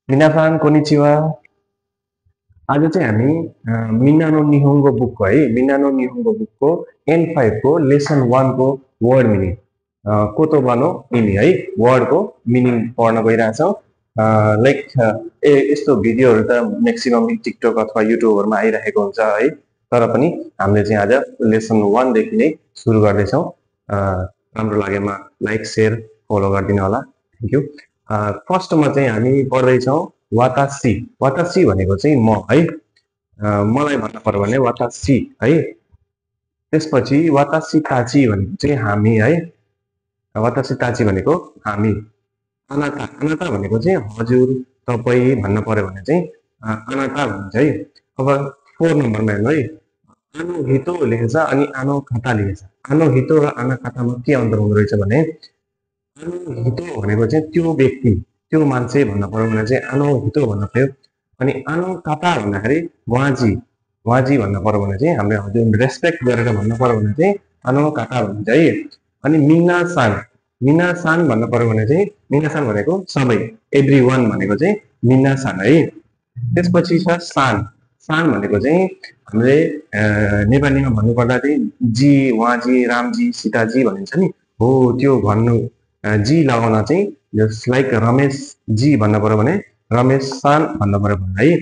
मिनासान konnichiwa आज चाहिँ हामी मिनानो निहोङ्गो बुकको है मिनानो निहोङ्गो बुकको N5 को लेसन 1 को वर्ड मिनिङ कोतोबानो इनी है वर्डको मिनिङ पढ्न गइरहेछौँ लाइक यस्तो भिडियोहरू त म्याक्सिमम टिकटक अथवा युट्युबहरुमा आइरहेको हुन्छ है तर पनि हामीले चाहिँ आज लेसन 1 देखि नै सुरु गर्दैछौँ राम्रो लागेमा लाइक शेयर फलो गरिदिनु होला थ्यांक यू फर्स्टमा चाहिँ हामी पढ्दैछौँ वातासी वातासी भनेको चाहिँ म है मलाई भन्न पर्यो भने वातासी है त्यसपछि वातासी ताची भनेको चाहिँ हामी है वातासी ताची भनेको हामी अनाता अनाता भनेको चाहिँ हजुर तपाई भन्न पर्यो भने चाहिँ अनाता भन्छ है अब 4 नम्बरमा हेर्नु है आनो हितो लेखेछ अनि आनो खाता लेखेछ आनो हितो र आना खातामा के अन्तर हुँदो रहेछ भने आनो हितो भनेको चाहिँ त्यो व्यक्ति त्यो मान्छे भन्न पर्यो भने चाहिँ आनो हितो भन्न पर्यो अनि आनो काता भन्दाखेरि वाजी वाजी भन्न पर्यो भने चाहिँ हामीले हजुर रेस्पेक्ट गरेर भन्न पर्यो भने चाहिँ आनो काता भन्छ है अनि मिनासान भन्न पर्यो भने चाहिँ मिनासान भनेको सबै एभ्रीवन भनेको चाहिँ मिनासान है त्यसपछि छ सान सान भनेको चाहिँ हामीले नेपालीमा भन्नुपर्दा चाहिँ जी वाजी रामजी सीताजी भनिन्छ नि हो त्यो भन्नु जी लगाउन चाहिँ जस्ट लाइक रमेश जी भन्न पर्यो भने रमेश सान भन्न पर्यो भने है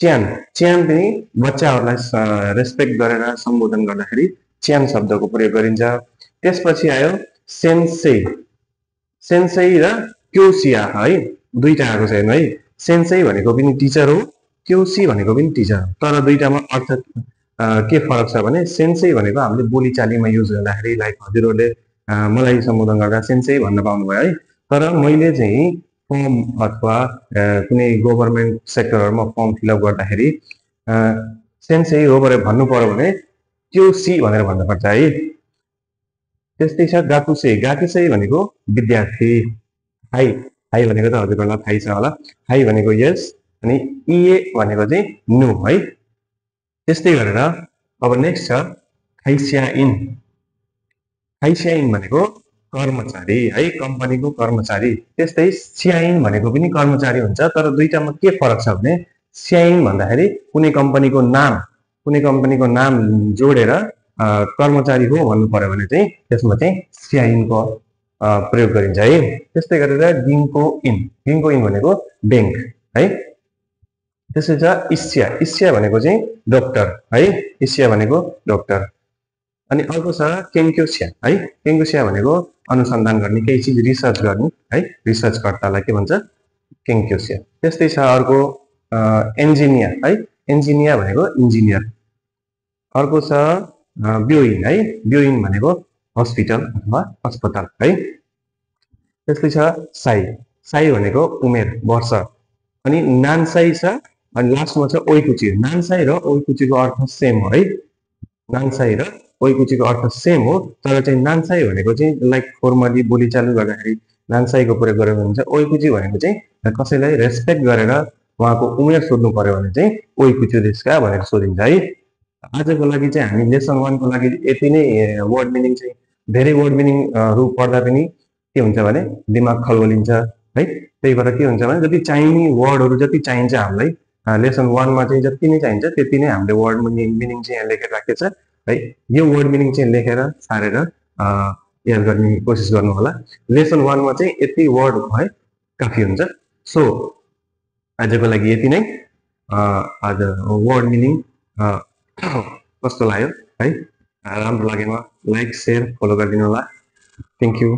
च्यान च्यान पनि बच्चाहरूलाई रेस्पेक्ट गरेर सम्बोधन गर्दाखेरि च्यान शब्दको प्रयोग गरिन्छ त्यसपछि आयो सेन्सेई सेन्सेई र क्योसिया है दुईटा आएको छ हेर्नु है सेन्सेई भनेको पनि टिचर हो क्योसी भनेको पनि टिचर हो तर दुईटामा अर्थ के फरक छ भने सेन्सेई भनेको हामीले बोलीचालीमा युज गर्दाखेरि लाइक हजुरहरूले मलाई सम्बोधन गर्दा सेन्सेई भन्न पाउनुभयो है तर मैले चाहिँ फर्म अथवा कुनै गभर्नमेन्ट सेक्टरहरुमा फर्म फिलअप गर्दाखेरि सेन्सेई हो भनेर भन्नु पर्यो भने क्योसी भनेर भन्नुपर्छ है त्यस्तै छ गाकुसेई गाकुसेई भनेको विद्यार्थी हाई हाई भनेको त हजुरहरूलाई थाहै छ होला हाई भनेको यस अनि इए भनेको चाहिँ नो है त्यस्तै गरेर अब नेक्स्ट छ खाइस्याइन खाइस्याइन भनेको कर्मचारी है कम्पनीको कर्मचारी त्यस्तै स्याइन भनेको पनि कर्मचारी हुन्छ तर दुईटामा के फरक छ भने स्याइन भन्दाखेरि कुनै कम्पनीको नाम जोडेर कर्मचारी हो भन्नु पर्यो भने चाहिँ त्यसमा चाहिँ स्याइनको प्रयोग गरिन्छ है त्यस्तै गरेर गिङ्को इन भनेको बैंक है त्यसै छ इस्या इस्या भनेको चाहिँ डाक्टर है इस्या भनेको डाक्टर अनि अर्को छ केङ्क्योस्या है केङ्क्योस्या भनेको अनुसन्धान गर्ने केही चीज रिसर्च गर्ने है रिसर्चकर्तालाई के भन्छ केङ्क्योस्या त्यस्तै छ अर्को इन्जिनियर है इन्जिनियर भनेको इन्जिनियर अर्को छ ब्योइन है ब्योइन भनेको हस्पिटल अथवा अस्पताल है त्यसपछि छ साई साई भनेको उमेर वर्ष अनि नानसाई छ अनि लास्टमा छ ओइकुची नानसाई र ओइकुचीको अर्थ सेम हो है नानसाई र ओइकुचीको अर्थ सेम हो तर चाहिँ नानसाई भनेको चाहिँ लाइक फर्मली बोलीचाली गर्दाखेरि नानसाईको प्रयोग गरेर हुन्छ ओइकुची भनेको चाहिँ कसैलाई रेस्पेक्ट गरेर उहाँको उमेर सोध्नु पर्यो भने चाहिँ ओइकुची देशका भनेर सोधिन्छ है आजको लागि चाहिँ हामी लेसन 1 को लागि यति नै वर्ड मिनिङ चाहिँ धेरै वर्ड मिनिङहरु पढ्दा पनि के हुन्छ भने दिमाग खल्बलिन्छ है त्यही भएर के हुन्छ भने जति चाहिने वर्डहरु जति चाहिन्छ हामीलाई लेसन 1 मा चाहिँ जति नै चाहिन्छ त्यति नै हामीले वर्ड मिनिङ चाहिँ यहाँ लेखेर राखेको छ है यो वर्ड मिनिङ चाहिँ लेखेर सारेर याद गर्ने कोसिस गर्नु होला लेसन 1 मा चाहिँ यति वर्ड भए काफी हुन्छ सो आजको लागि यति नै आज वर्ड मिनिङ कस्तो लाग्यो है राम्रो लागेमा लाइक शेयर फलो गरिदिनु होला थ्यांक यू